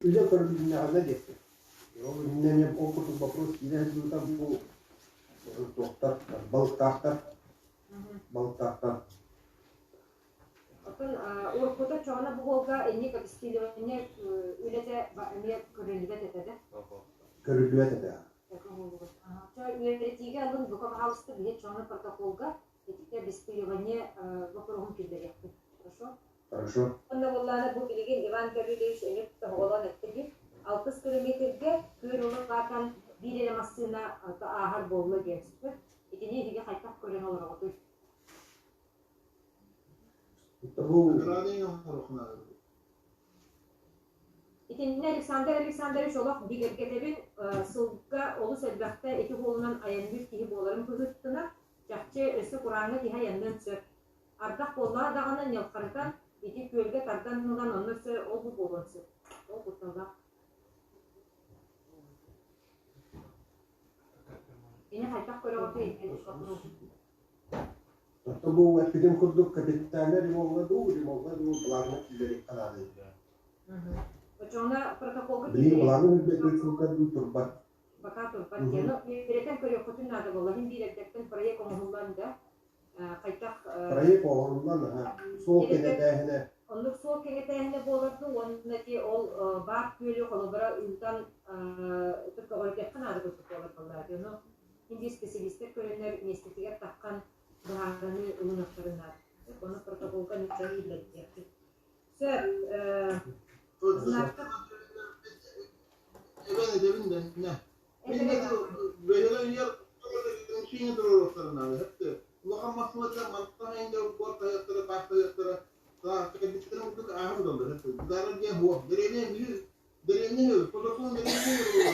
Үлэ көрүлүннэҕинэ диэхпит. Ол иннинэ эмиэ ол курдук вопрос киирэ сылдьыбыта бу туохтар балыктаахтар балыктаахтар. Оттон уруккута чоҕуна бу буолга инник обеспечивание үлэтэ эмиэ көрүллүбэт этэ да? Көрүллүбэт этэ. Үөрэтиигэ алын бука пожалуйста биһи чоҕуна протоколга ититэ обеспечивание вопроһун киллэриэхпит. Хорошо? Хорошо. Онно буоллаҕына бу билигин Иван Гаврильевич эмиэ тоһоҕолоон эттэ дии. Алтыс километргэ күөл улаатан биир эрэ массыына ааһар буолла диэн сөп. Итини эһиги хайдах көрөн олороҕутуй? Итиннэ Александр Александрович олох бигэргэтэбин, сылга олус элбэхтэ ити суолунан айанныыр киһи буоларын быһыытынан, чахчы өссө курааҥҥа киһи айанныан сөп. Ардах буоллаҕа даҕаны ньылхарытан, ити күөлгэ тардан ылан онно өссө ол-бу буолуон сөп. Ол кутталлаах. Ини хайдах көрөҕүтүй? Оттон бу эппитим курдук капитальнай ремонтга дуу, ремонтга дуу былааҥҥа киллэриэххэ наада. Оччоҕуна протоколга Билигин былааҥҥа үрдэтин сылга дуу турбат. Пока турбат диэн. Үөрэтэн көрүөххүтүн наада буолла. Иһин биир эрдэттэн проект оҥоһуллан да хайдах Проект оҥоһуллан аха суол кэҥэтээһинэ. Оннук суол кэҥэтээһинэ буолар дуу уонна ити ол баар күөлү холобура ыытан көҕүрүтүөххэ наада курдук буолар буоллаа дии. Ону индии специалистэр көрөннөр миэстэтигэр таххан быһаарыныы ылыныахтарын наада. Ону протоколга нучча киллэрдиэхпит. Сөп. Эбэн этэбин да нэ. Мин бөһүөлэк сиҥэ туруоруохтарын Улахан массыыналар мантан айында буор тайахтара, таас тайахтара, кэлбиттэрин курдук ааһа сыталлар. Дарар диэн суох. Дэриэбинэ биир дэриэбинэ протокол дэриэбинэ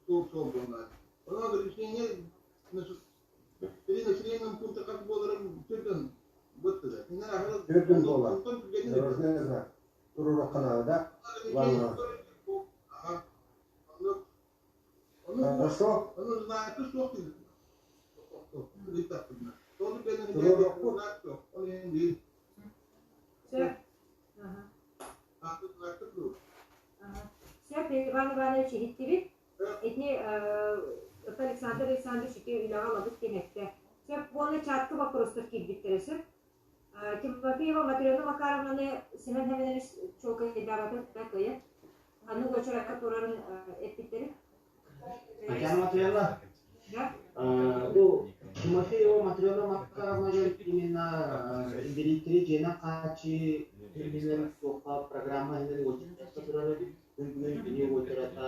суол суол буолла. Онон решение население пункта хас буоларын түргэн быттыга. Түргэн буолар. Дорожная знак. Туруорукка наада. Ладно. Хорошо. Туруорукпут. Сөп. Сөп, Иван Иванович иһиттибит. Ити Александр Александрович ити үлэҕэ ылабыт диэн эттэ. Сөп, уонна чатка вопростар киирбиттэрэ сөп. Тимофеева Матрена Макаровнаны Семен Семенович чуолкайдаабатын да кыайан. Ханнык уочаракка турарын эппиттэрин. Татьяна Матвеевна, бу Тимофеева Матрена Макаровна диэн именно инбэлииттэри дьиэнэн хааччыы иһинэн туохха программа иһинэн уочаракка турар эбит. Күн бүгүн кини уочарата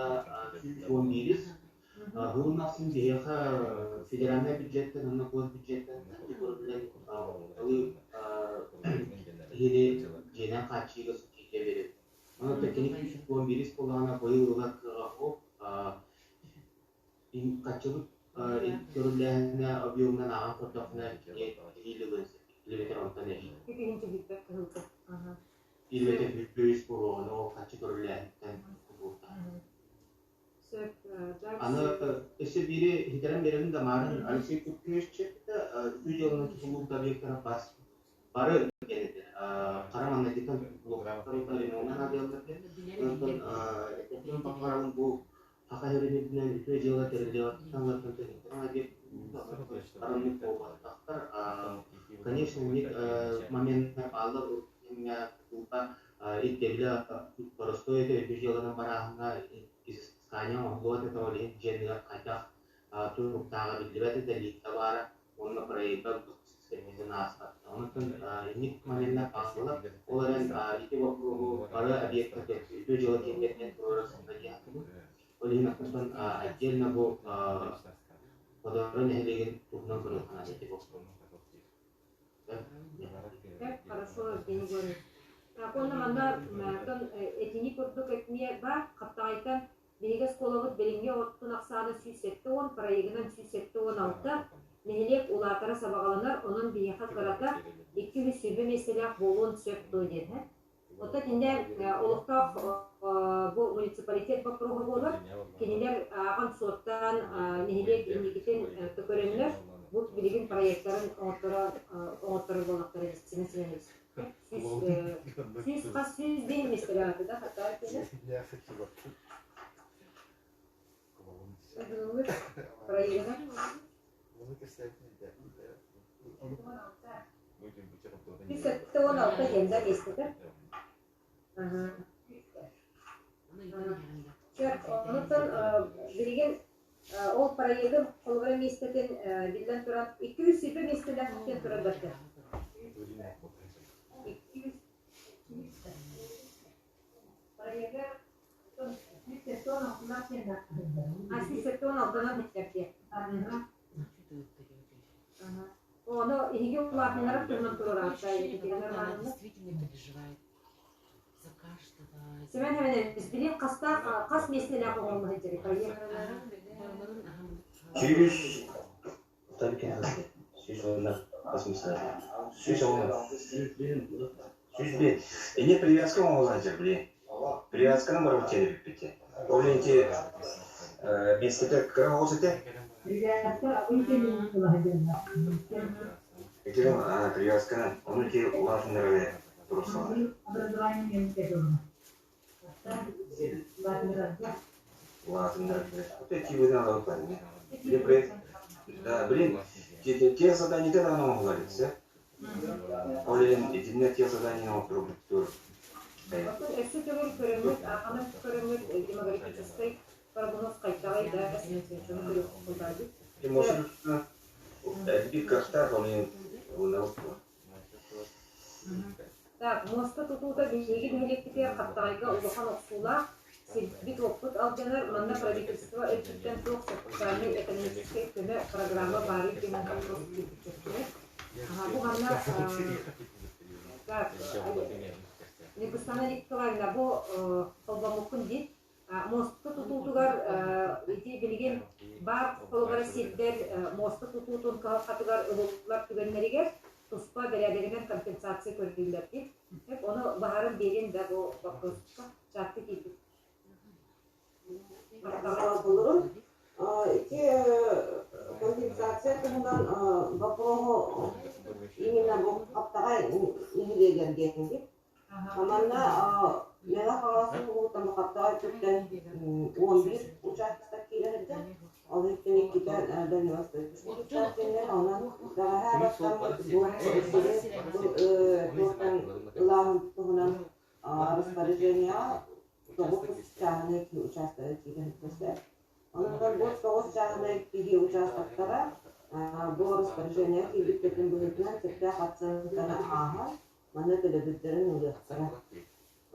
111-ис. Быһын ахсын биһиэхэ федеральнай бюджеттэн уонна госбюджеттэн көрүллэн ылыы киһини дьиэнэн хааччыйыыга субсидия биэрэр. Онон кини 111-ис буоллаҕына быйыл ылар кыаҕа суох. Хаччыбыт көрүллээһинэ объемунан ааҕан көрдөххүнэ кини эһиил ылыан сөп. Километр онтон эһиил. Километр бүппүс буолуоҕун ол хаччы көрүллээһиттэн тутулуктаах. Аны өссө биири иһитэрэн биэрэбин да маарын Алексей Купкинович үтүө дьыаланы тутуллубут объектара бас бары диэн этэ. Хара маҥнайгыттан тутулуктар ремоҥҥа наадыйаллар диэн. Онтон этэрбин баҕарабын бу Саха сирин үрдүнэн үтүө дьыала тэриллиэҕиттэн араннык буолбатахтар. Конечно, моментар бааллар кэмҥэ тутуута ирдэбилэ боростуой этэ үтүө дьыаланан барааһыҥҥа изыскание оҥоһуллубат этэ, ол иһин дьиэныгар хайдах туруктааҕа биллибэт этэ, лиитэ баара уонна проекта систематын ааспат. Онон инник моменнар бааллар. Ол эрэн ити боппуруоһу бары объектарга үтүө дьыала кииннэринэн туруора сылдьан Ол иһин оттон отдельно бу Ходоро нэһилиэгин туһунан көрүөххэ наада ити боппуруоһу. Хорошо, Евгений Егорович. Так, уонна манна оттон этини курдук этниэ баар Хаптаҕайтан Биһиги оскуолабыт билиҥҥи оҕотун ахсаана 170, проегынан 176, нэһилиэк улаатара сабаҕаланар, онон биһиэхэ кырата 220 миэстэлээх буолуон сөп дуо диэн. Оттон итиннэ олохтоох бу муниципалитет боппуруоһа буолар. Кинилэр ааҕан-суоттаан нэһилиэк инникитин көрөннөр, бу билигин проектарын оҥотторо оҥотторор буоллахтара Семен Семенович. Сүүс хас 101 миэстэлээх да хаттаҕай киэнэ. Бүгүҥҥү проегынан 176 диэн да миэстэтэ. Онтон билигин ол проегын холобура миэстэтин биллэн туран 220 миэстэлээх диэн турар барда. 200 проега 176-ынан иттэрдиэ. Ону иһиги улаатыннарар туһунан туруораатта. Семен Семенович, билин хастаах хас миэстэлээх оҕоҥ сылдьарый проект? 100 100 уонна хас миэстэлээх? 110. 101. Эмиэ привязка оҥоһулла сылдьар билин. Привязканы барабыт диэн эбиппит. Ол иһин ити миэстэтэ кыра оҕус этэ. Привязка абый кэлин сылаһдьаннар. Ити привязканы ону ити улаатыннарары туруорсаллар. Образование кэлин. Улаатыннарар. Это тибыдан алып Или Да, блин, те задания даҕаны оҥоһуллар итсэ. Ол иһин итиннэ те задания оҥорторбуттур. Оттон өссө төгүл көрөммүт, аҕанан көрөммүт демографическай прогноз хайдаҕый да эсмэнсенчону көрүөх Элбик кыахтаах ол иһин ылынабыт Так, муоста тутуута биһиги нэһилиэкпитигэр Хаптаҕайга улахан охсуулаах, сирбит-уоппут алдьанар, манна правительство өттүттэн туох социальнай-экономическай көмө программа баарый диэн вопрос киирбит. Бу манна так, Ньургустана Николаевна, бу холбоммуккун дии. Муоста тутуутугар ити билигин баар холобура сирдэр муоста тутуутун кыһалҕатыгар ылыллар түгэннэригэр туспа бэрээдэгинэн компенсация көрдүүллэр дии. Ону баһарын биэрин да бу боппуруоска чаатты киирбит. Булурун ити компенсация туһунан боппуруоһу именно бу хаптаҕай нэһилиэгэр диэтиҥ Манна Мэҥэ Хаҥалас улууһуттан Мухаттаҕа өттүттэн 11 учаастак киирэ сылдьар. Ол иһиттэн иккитэ Дальневосточный участок онон бэҕэһээ бастаммыт бу сири туохтан ылааһын туһунан распоряжениеҕа тоҕус чааһынай киһи учаастага киирэ сылдьар. Онон бу тоҕус чааһынай киһи учаастактара бу распоряжениеҕа киирбиттэрин быһыытынан сөптөөх оценканы ааһан Манна төлөбүрдэрин ылыахтара.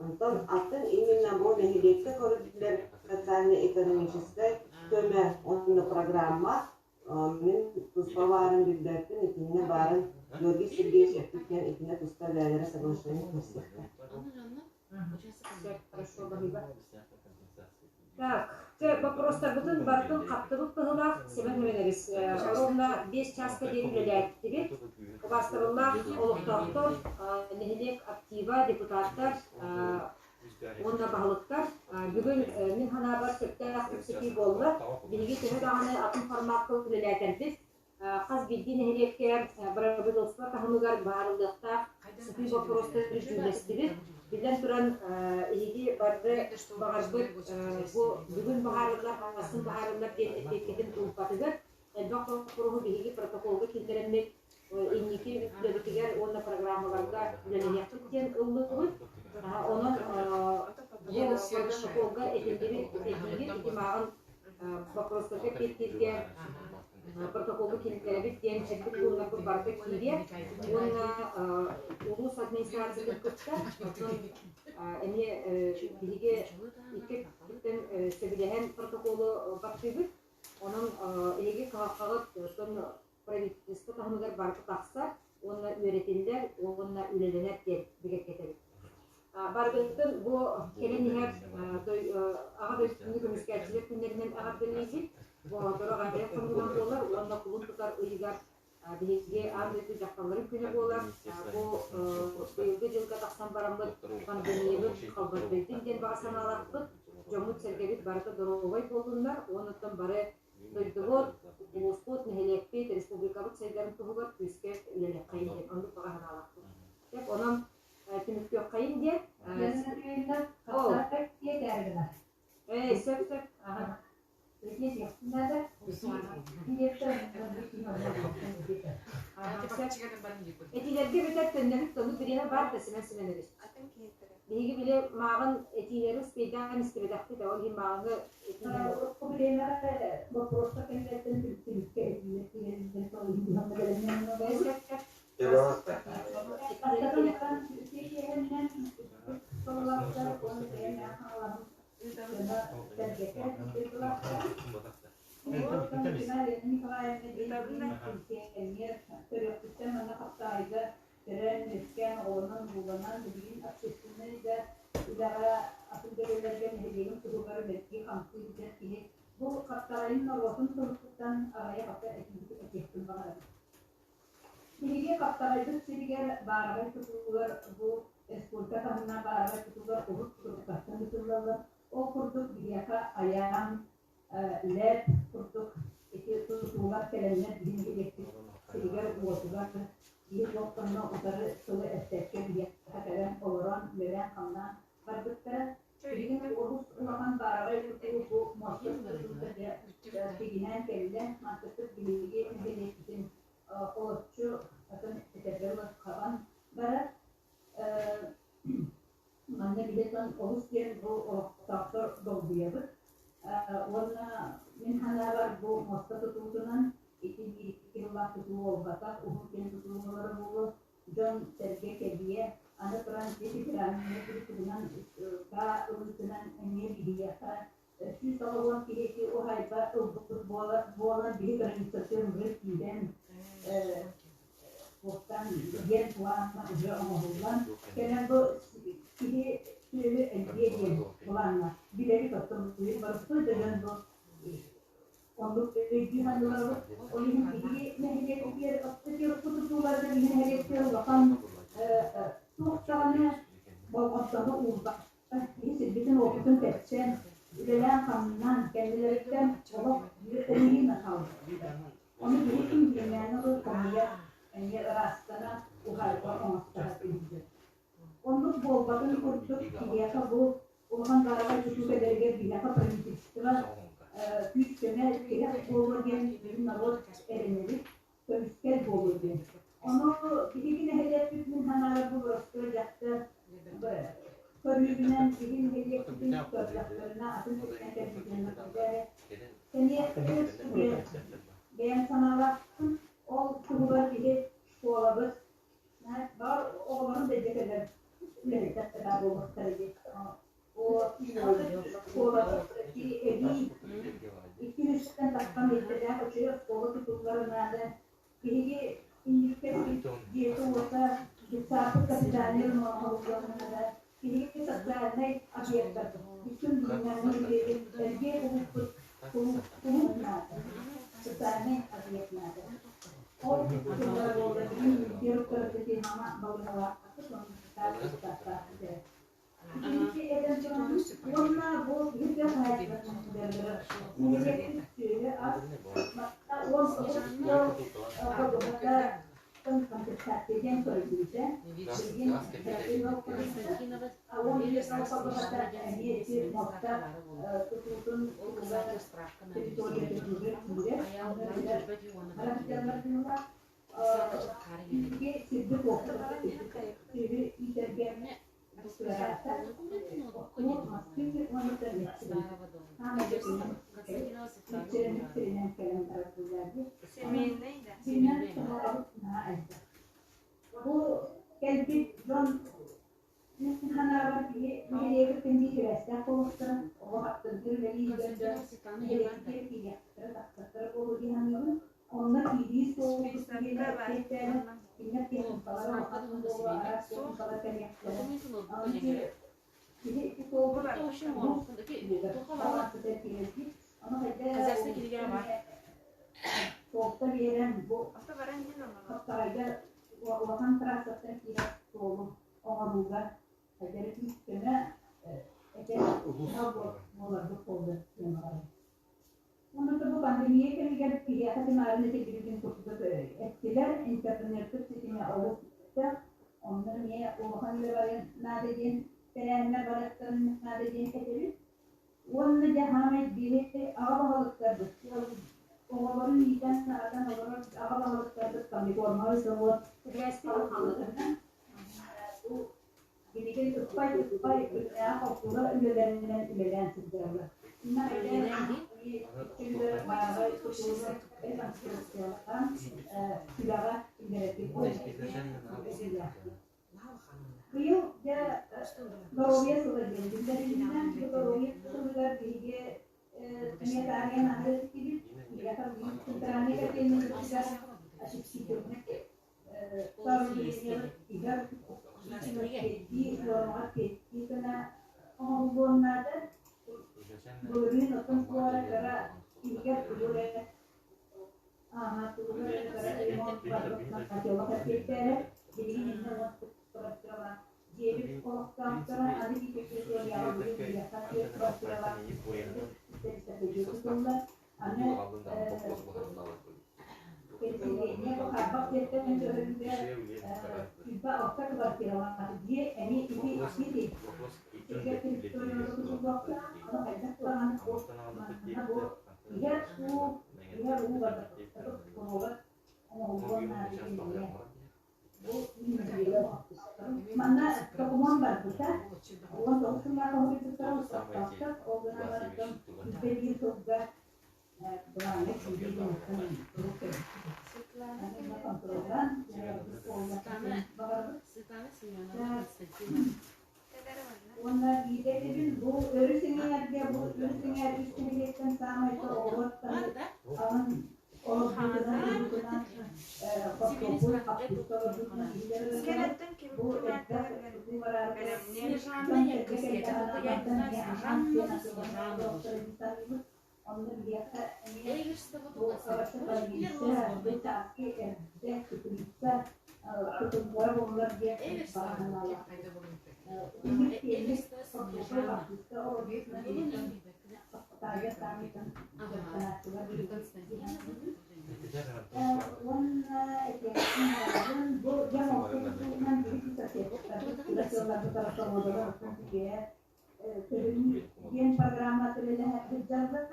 Онтон атын именно бу нэһилиэккэ көрүллэр социально-экономическай көмө уонна программа мин туспа баарын билбэппин, итиннэ баарын Георгий Сергеевич эппитинэн итиннэ туспа бэйэлэрэ соглашение түһэрсиэхтэр. Хорошо, баһыыба. Так, дьэ, боппуруостарбытын барытын хаптыбыт быһыылаах, Семен Семенович. Ровно 5 чааска диэри үлэлээттибит. Убаастабыллаах олохтоохтор, нэһилиэк актива, депутаттар уонна баһылыктар. Бүгүн мин санаабар сөптөөх кэпсэтии буолла. Биһиги төһө даҕаны атын формакка үлэлээтэрбит, хас биирдии нэһилиэккэ бырабыыталыстыба таһымыгар быһаарыллыахтаах сытыы боппуруостары дьүүллэстибит. Биллэн туран, эһиги бары баҕарбыт бу бүгүн быһаарыллар, хаҥасын быһаарыллар диэн эппиэккитин ылбатыгыт. Элбэх боппуруоһу биһиги протоколга киллэрэммит инники үлэбитигэр уонна программаларга үлэлэһиэхпит диэн ыллыбыт. Онон бу протоколга этиллибит этиигит ити мааҕын боппуруостарга эппиэттииргэ протоколу киллэрэбит диэн эппит пууннарбыт барыта киириэ уонна улуус администрациятын кытта оттон эмиэ биһиги икки өттүттэн сөбүлэһэн протоколу баттыыбыт. Онон эһиги кыһалҕаҕыт оттон правительство таһымыгар барыта тахсар уонна үөрэтиллэр уонна үлэлэнэр диэн бигэргэтэбит. Барыгытын бу кэлэн иһэр Аҕа дойдуну көмүскээччилэр күннэринэн эҕэрдэлиибит. Бу оҕоторо аҕыйах хонугунан буолар уонна кулун тутар ыйыгар биһиги аан дойду дьахталларын күнэ буолар. Бу быйылгы дьылга тахсан бараммыт пандемиябыт халбардыйдын диэн баҕа санаалаахпыт. Дьоммут-сэргэбит барыта доруобай буоллуннар уонна бары дойдубут, улууспут, нэһилиэкпит, республикабыт сайдарын туһугар күүскэ үлэлиэххэйин диэн оннук баҕа санаалаахпыт. Онон Түмүктүөххэйин диэн. Ээ, сөп сөп. Аха. Этиилэргэ бүтэр төннөбүт тылы бириэмэ баар да Семен Семенович. Биһиги били мааҕын этиилэри успейдаан истибэтэхпит, ол иһин мааҕыҥҥы этиилэри Төрүөхпүттэн манна Хаптаайга төрөөн-үөскээн, оҕолонон-урууланан, билигин общественнай да үлэҕэ, атын да үлэлэргэ нэһилиэгин туһугар үлэлии-хамсыы сылдьар киһи бу Хаптаҕайын норуотун тылыттан аҕыйах ата этиибитин этиэхпин баҕарабын. Биһиги Хаптаҕайбыт сиригэр баараҕай тутуулар бу республика таһымнаах баараҕай тутуулар урут уруккаттан ыытыллаллар. Ол курдук биһиэхэ Айаан, Лэп курдук ити тутуулар кэлэннэр биһи нэһилиэкпит сиригэр-уотугар биир олохтонно утары сылы эппэккэ биһиэхэ кэлэн олорон, үлэлээн-хамнаан барбыттара. Билигин олус улахан баараҕай тутуу бу муоста тутуута дьэ тигинээн кэллэ. Мантыкпыт биһиги нэһилиэкпитин олоччу атын этэргэ дылы хабан барар. Манна билетон олус диэн бу олохтоохтор долгуйабыт. Уонна мин санаабар бу муоста тутуутунан ити биир-икки сыллаах тутуу буолбатах, уһун кэм тутуу буолара буолуо. Дьон-сэргэ кэлиэ, аны туран ити федеральнай тугунан ылыытынан эмиэ биһиэхэ 190 киһи ити уһайба ылбыт буолан биһи границатын уже киирэн туохтан диэн планна уже оҥоһуллан кэлэн бу киһи сүөһү элбиэ диэн планна билэбит оттон барыспыт да дьон бу оннук өйдүү саныыларбыт ол иһин биһиги нэһилиэкпитигэр тутууларга биһи нэһилиэкпитигэр улахан туох даҕаны болҕомтону уурбакка киһи сирбитин-уоппутун тэпсэн үлэлээн-хамнаан кэннилэриттэн олох биир умньуна хаалбыт. Ону биһи ким диэмээн хомуйа эмиэ ыраастана уһаайба оҥосторо түһүллэр. Оннук буолбатын курдук киһиэхэ бу улахан баараҕай тутуу кэлэригэр биһиэхэ правительство күүс-көмө тирэх буолуо диэн бүгүн норуот эрэнэбит, көмүскэл буолуо диэн. Ону биһиги нэһилиэкпит мин санаабар бу боростуой дьахтар көрүүбүнэн биһи нэһилиэкпитин көрдөхтөрүнэ атын сиртэн кэлбитинэн сэниэхтиир бэйэм санаалаахпын. Ол туһугар биһи школабыт баар оҕолорун да илдьэ кэлэр үлэһиттэр да буолуохтара дии. Школабыт эбии икки үстэн тахсан миэстэлээх үчүгэй оскуола тутуллара наада. Биһиги инниккэ дьиэтэ-уота детсадпыт капитальнай оҥоһуллуон наада. Биһиги социальнай объектарбыт бүтүн бүгүҥҥү үлэбит эргиэ кулууппут кулууп наада, социальнай объект наада. Ол тутуллара буолла бүгүн директоры мама балыыһалаахпыт уонна Итинники этэн туран уонна бу биһиги хаһаайыстыбатын нэһилиэкпит сүөһү ас 19 сыл ходуһата компенсация диэн көрүллүбүтэ. Билигин 11 ходуһата эмиэ ити муоста тутуутун территориятын киирэр. Биһиги сирбит-уоппут сүөһү иитэргэ Бу кэлбит дьон мин санаабар киһи нэһилиэгиттэн биир сибээстээх буолуохтара, оҕо аттыгар үлэлиир дьон нэһилиэктэр киириэхтэрэ тахсахтара буолуо дии саныыбын. Онно киирии суолбут киһилэр эппиэттээбэт, кинилэр техникалара улахан буолуо, араас техникалар кэлиэхтэрэ. Аны киһи ити суолбут балаансытар киирэрбит. Ону хайда суолта биэрэн бу Хаптаҕайга улахан трассаттан киирэр суолу оҥорууга хайда эрэ күүс-көмө этэ буоларбыт буолла диэн баҕарабын. Онон бу пандемия кэмигэр киһиэхэ сымаарын этиллибитин курдук эттилэр, интернеттик ситимэ олус мөлтөх. Онно эмиэ улахан үлэ барыан наада диэн тэрээһиннэр барыахтарын наада диэн этэбит. Уонна дьэ хаамай биһи аҕа баһылыктарбыт оҕолорун иитэн-аһатан олорор аҕа баһылыктарбыт комбикормовый завод бу билигин ыппай-ыппай күннээҕи холкура үлэлэринэн үлэлээн сылдьаллар. Инна бааҕай тутууну реконструкциялаан үлэҕэ киллэрэрбит Быйыл дьэ доруобуйа сыла диэн биллэрилиннэ. Бу доруобуйа сылыгар биһиги эмиэ аһыы иттибит. Центральный котельныйбытыгар осуществительный сооружениебыт игэр тиэрдии, нуормаҕа тиэрдии гына оҥоһуллуон наада. Былырыын оттон куора кыра иһигэр тугу эрэ Ааһа тугугар эрэ кыра ремонт барбытынан хотелок эппиэттээрэ, билигин иннэ уот квартиралаах дьиэбит олохтоохторо аны ити территорияҕа бүгүн биһиэхэ түөрт квартиралаах тутуллар. Аны Пенсильвания бу хаарбах дьиэттэн көһөрүүгэ 26 квартиралаах дьиэ эмиэ ити ити сиргэ территорияҕа тутуллуохтаах. Ону хайдах даҕаны бу манна бу иһэр уу иһэр уу барбат оҥоһуллуон наада диэн бу Манна докумуон барбыта, 19 сыллаах оһуруйбуттара устаттаахтар, ол гынан баран дьон 101 сылга былааҥҥа киирии турук контроллаан баҕарабыт. Уонна биирдэ этэбин, бу өрүс эҥээргэ, бу өрүс эҥээр үс нэһилиэктэн саамай оҕуруот аһын олордубутунан, ылбытынан, хортуоппуй, хаппыыста олордубутунан иһигэр бу элбэх тутуу бараары дьон-сэргэ кэллэҕинэ мантан эмиэ аһаан сиэн атыылаһан саныыбыт. Онно биһиэхэ эмиэ бу полиция, бытааскы эрдэ теплица тутуллара буоллар диэн баҕа санаалаахпын. Итинник киэҥник хортуоппуй хаппыыста олордубутунан Таайа саамайтан дьарыктанааччылар Уонна этиэхпин бу дьон орто тутуутунан биһиги соседтарбыт сыалларбыт автоводалар оттон үчүгэйэ көрүҥ диэн программа үлэлэһэ сылдьаллар.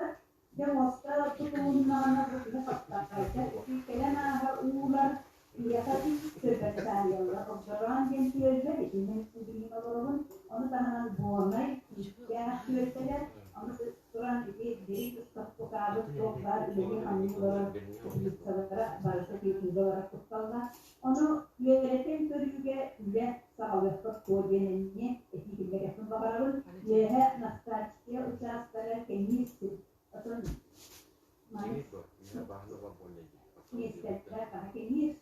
Дьэ муоста тутулуннаҕына бу киһи хаптаҕайдар ити кэлэн ааһар уулар биһиэхэ көрбөтө таарыйаллар. Огдороон диэн күөллэр итинэн билигин олоробун. Ону таһынан Буонай, Күүстээх күөлтэлэр. Ону туран ити дириҥ ыстаппыкаабыт туох баар үлэлии-хамныы олорор теплицалара барыта тыытыыга барар кутталлаах. Ону үөрэтэн көрүүгэ үлэ саҕалыахпыт дуо диэн эмиэ этии киллэриэхпин баҕарабын. Үөһэ Настааччыйа учаастага кэҥиир сир. Оттон миэстэлээх аһа кэҥиир.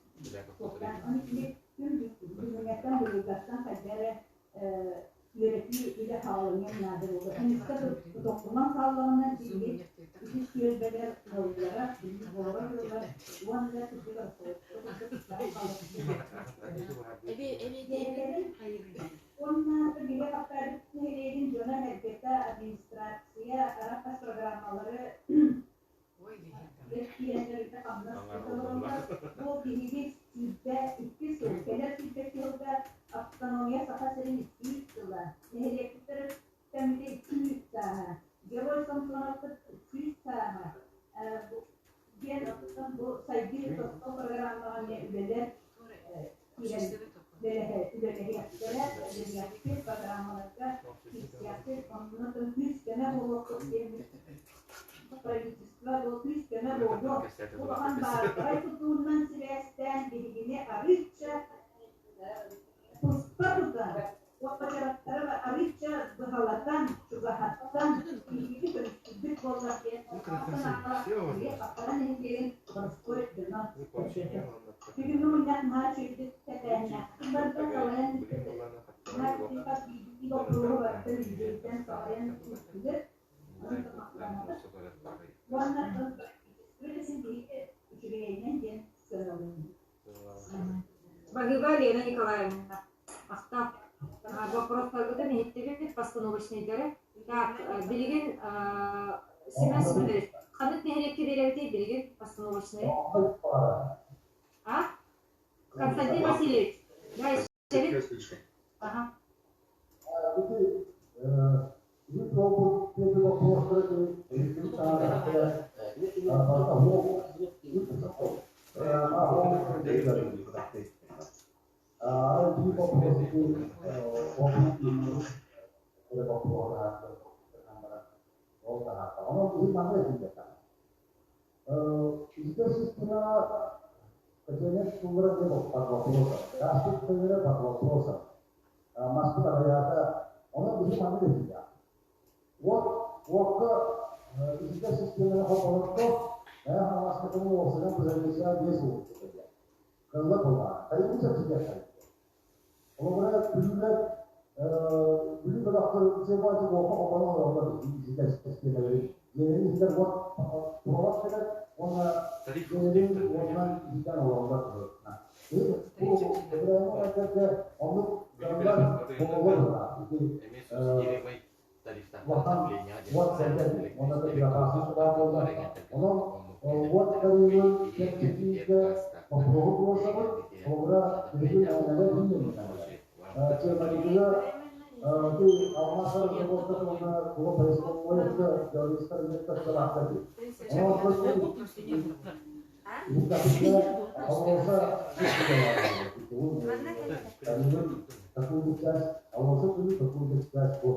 Суохтаах. Ону кини күн бүгүҥҥэттэн быйылгаттан хайда эрэ үөрэтии үлэ хаалыҥыан наада буолуо. Эмискэ тутуллан хааллаҕына биһиги үгүс түөлбэлэр ыаллара, олорор ыаллар уонна Уонна биһиги Хаптаабыт нэһилиэгин дьоно эргэтэ администрация араас программалары киирэннэргэ хамнас толороллор. Бу биһиги 22 сыл, кэлэр 22 сылга автономия Саха сирин 100 сыла, нэһилиэкпиттэр кэмитэ 200 сааһа, Герой Самсоновпыт 100 сааһа диэн оттон бу сайдыы тосхол программаҕа эмиэ үлэлэр киирэн үлэлэһиэхтэрэ, үлэлиэхпит, программаларга киирсиэхпит, онно күүс-көмө буолуохпут диэммит правительство бу күүс-көмө буолуо. Улахан баарбарай тутуунан сибээстээн биһигини арыычча туспа тутан, уочараттары арыычча быһалатан, чугаһаттан биһигини көмүскүүрбүт буоллар диэн аппаран нэһилиэгин боростуой дьоно көрдөтөр. Бүгүҥҥү мунньах наһаа үчүгэйдик тэрээһиннээхтик барда, салайан хас биирдии боппуруоһу барытын үчүгэйдэн салайан ыыттыгыт. Уонна үлэтин биһиги үчүгэйинэн диэн сыаналыыбыт. Спасибо, Лена Николаевна. Махтал. Вопростаргытын иһиттибит, постановочнайдары. Так, билигин Семен Семенович, ханнык нэһилиэккэ биэрэбитий билигин постановочнай? А? Константин Васильевич, да, Онон киһи манна этиллэр. Ититэр системаҕа котельнай тутуллара диэн под вопросом. Гаспыт төлөрө под вопросом. Маспыт аҕыйаата. Онон биһи маннык этиллэр. Уот уокка ититэр систиэмэни холбонорго Мэҥэ Хаҥаласка көҥүл уопсайынан быһаарыытынан биэс уһукту кэлиэ. Кыаллар буоллаҕына, тарифы чэпчэтиэхтэрэ. Холобура, Бүлүүлэр Бүлүү бөлөхтөр сир-баайдык уокка холбонон олороллор ититэр систиэмэлэрин. Дьиэлэрин иһигэр уот провод кэлэр уонна дьиэлэрин уотунан ититэн олороллор. Бу федеральнай оннук дьоннор буолаллар ити улахан уот кэлбэт уонна да безопасность баар буолла. Онон уот тарыыбын чэпчэтиигэ боппуруоһу туруорсабыт. Холобура, билигин эҥэлэр Чыамайыкыга ити алмаас разработка уонна тула поисковой геологическай разведка дии. Онон Такую часть, аллоса күнү такую часть бу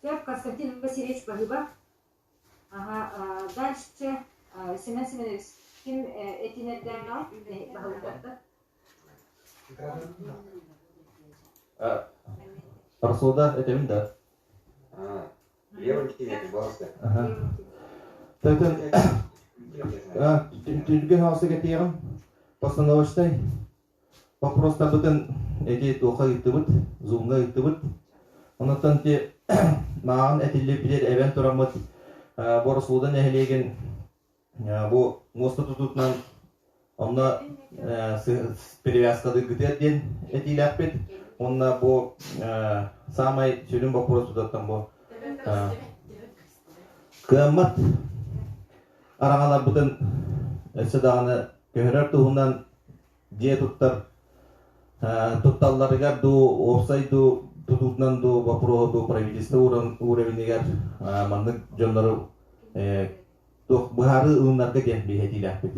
Сөп, Константин Васильевич баһыыба. Ага, дальше Семен Семенович ким этинэрдээх баһылыктарда? Расулда этебин да. Левый пожалуйста. Тэтен түргэн хаалса кэтиэҕим. Постановочнай вопростарбытын эти туохха ыыттыбыт, зумҥа ыыттыбыт. Онуттан ти мааҕын этиллибитигэр эбэн тураммыт Боросулуда нэһилиэгин бу муоста тутуутунан онно перевязкалыыргытыгар диэн этиилээхпит. Уонна бу саамай сүрүн боппуруос тутаттан бу кыаммат араҥаларбытын өссө даҕаны көһөрөр туһунан дьиэ туттар тутталларыгар дуу, уопсай дуу тутуутунан дуу боппуруоһу дуу правительство уровенигэр маннык дьоннору туох быһаарыы ылынарга диэн биһэтиилээхпит.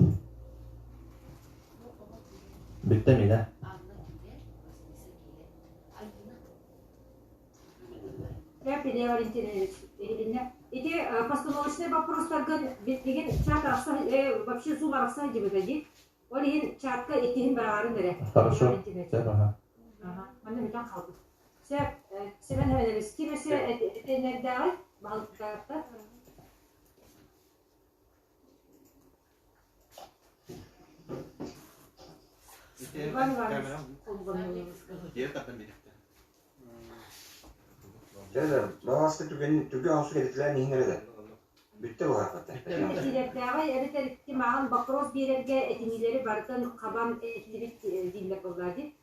Бүттэ минэ. Илья Валентинович, иһилиннэ. Ити постановочнай вопростаргын билигин чат арахса, вообще зум арахса дибитэ дии. Ол иһин чатка иккиһин бараарын эрэ. Хорошо. Ага. Ага. Манна бүтэн хаалбыт. Сөп, Семен Семенович, ким өссө этинэрдээҕий? Баһылыктаахта. Иван Иванович Дьэ, баласка түгэн түгэн оҥсу кэлитилээн иһин эрэ да. Бүттэ быһаахата. Этиилэрдээҕи эбэтэр икки мааҕын боппуруос биэрэргэ этиниилэри барытын хабан этиллибит дииллэр буоллаа дии.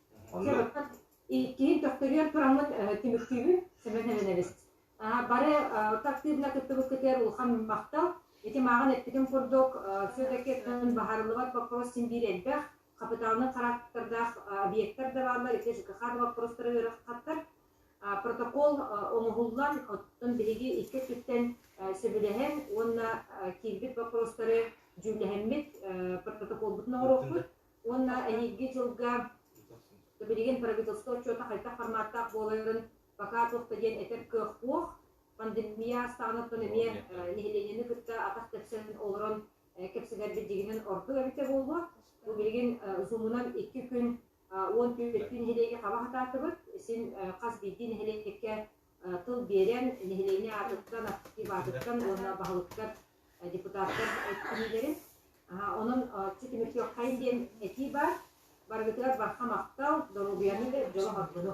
Иккиһин төхтөрүйэн тураммын түмүктүүбүн Семен Семенович. Бары активно кыттыбыккытыгар улахан махтал. Ити мааҕын эппитим курдук, все-таки баһарыллыбат боппуруос син биир элбэх. Хапытаалынай характердаах объектар да бааллар, ити ЖКХ да боппуруостара ыарахаттар. Протокол оҥоһуллан, оттон биһиги икки өттүттэн сөбүлэһэн уонна киирбит боппуруостары дьүүллэһэммит протоколбутун оҥоруохпут. Уонна эһиилги дьылга билигин правительство отчуота хайдах форматтаах буоларын пока туох да диэн этэр кыах суох. Пандемия астаҕына оттон эмиэ нэһилиэнньэни кытта атах тэпсэн олорон кэпсэтэрбит дьиҥинэн ордук эбитэ буолуо. Бу билигин зумунан 2 күн 14 нэһилиэги хаба сатаатыбыт. Син хас биирдии нэһилиэккэ тыл биэрэн, нэһилиэнньэ аатыттан, актив аатыттан уонна баһылыктар, депутаттар этиилэрин. Онон түмүктүөххэйин диэн этии баар. Барыгытыгар барха махтал, доруобуйаны, дьолу-соргуну.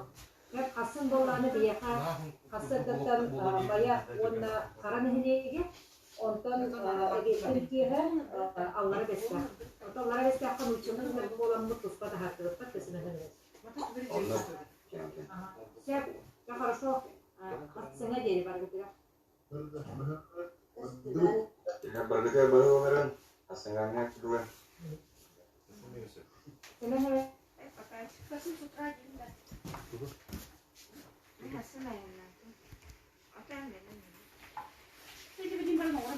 Хассын буоллаҕына биһиэхэ хассыардаттан Байа уонна Хара нэһилиэгэ, онтон эбиэттэн киэһэ Аллара Бэстээх. Оттон Аллара Бэстээххэ нууччалыы тыллар буоламмыт туспа таһаартыбыппат көсүмэтэн эбит. Онно Сөп, да хорошо. Хассыҥа диэри баргытыгар. До свидания. Баргытыгар бары олорон, хасыҥаҥҥа дылы. Сэмэн